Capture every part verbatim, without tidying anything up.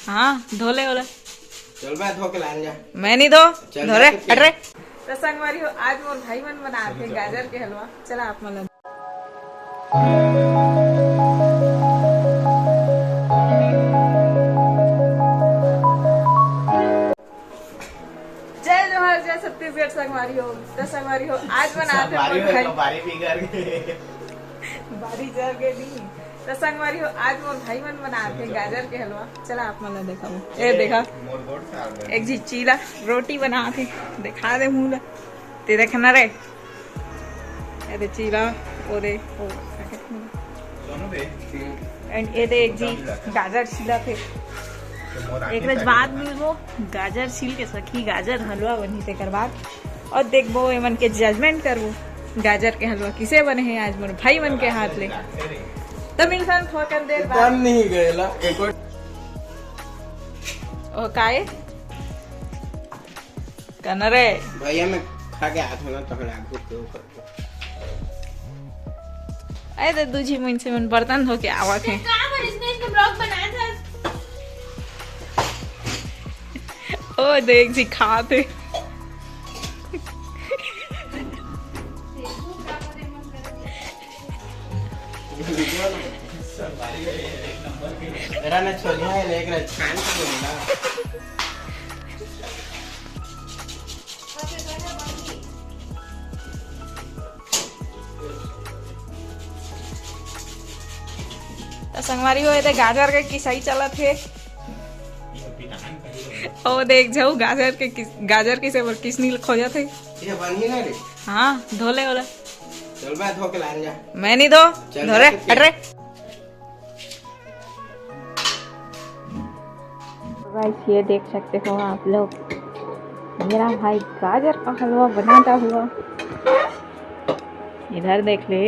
हाँ, धो ले ओला। चल बे, धो के लान जा। मैं नहीं धो, चल धो जा रे, तू, हट रे। तो संगवारी हो, आज मोर भाई मन बनात हे गाजर के हलवा। चला आप मन ला जय जोहार, जय छत्तीसगढ़ संगवारी हो। तो संगवारी हो, आज बनात हे संगवारी मोर हो, भाई। तो बारी बिगड़ गे। बारी जर गे नहीं। तो संगवारी हो, आज मोर भाई मन बनात हे गाजर के हलवा। चला आप मन ला देखाओ। ए देखा, मोर गोड़ साल गे। एक झी चीला रोटी बनात हे, देखा दे मुंह ला। ते देखना रे, ए दे चीला, ओ दे, ओ, क्या कहते हैं? दोनों दे। And ए दे एक झी गाजर छीला थे। तो मोर आँखें एक बजे सारी बाद बना। में वो गाजर छील के सखी गाजर हलवा बनी तेकर बाद। और देखबो एमन के जजमेंट करबो गाजर के हलवा किसे बने हे आज मोर भाई मन के हाथ ले। तो मिलथन थोकन देर बाद। बन नहीं गएला, एक और ओ काए? कना रे। भैया मैं खा के आत हूँ ना, तो हम आगू के ऊपर। अरे तो दू झी मइनसे मन बर्तन धो के आवत हे। का बर इसने इसने ब्लॉग बनाया था? ओ देख जी खात हे। मेरा ना छोलिया है, लेकिन छान के बोलना। तो संगवारी हो, ये दे गाजर के किसाई चलत हे। ओ देख जाऊ गाजर के किस, गाजर किसे बर किसनी खोजत हे। ये बनी ना रे। हाँ, धो ले ओला। चल बे, धो के लान जा। मैं नहीं धो, चल धो जा रे, तू, हट रे। गाइस, ये देख सकते हो आप लोग, मेरा भाई गाजर का हलवा बनाता हुआ। इधर देख ले।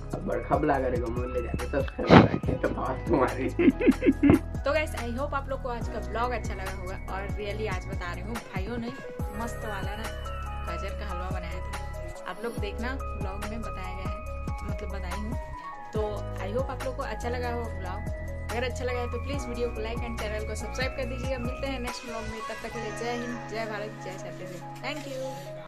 अब बड़का ब्लॉगर है, मोर ले जाके सब्सक्राइबर रखे तो बात तुम्हारी। तो गाइस, आई होप आप लोग को आज का ब्लॉग अच्छा लगा होगा। और रियली आज बता रही हूँ, भाइयों ने मस्त वाला ना गाजर का हलवा बनाया था। आप लोग देखना, ब्लॉग में बताया गया है, मतलब बताई हूँ। तो आई होप आप लोग को अच्छा लगा हो ब्लॉग। अगर अच्छा लगा है तो प्लीज वीडियो को लाइक एंड चैनल को सब्सक्राइब कर दीजिएगा। मिलते हैं नेक्स्ट ब्लॉग में, तब तक के लिए जय हिंद, जय भारत, जय छत्तीसगढ़। Thank you.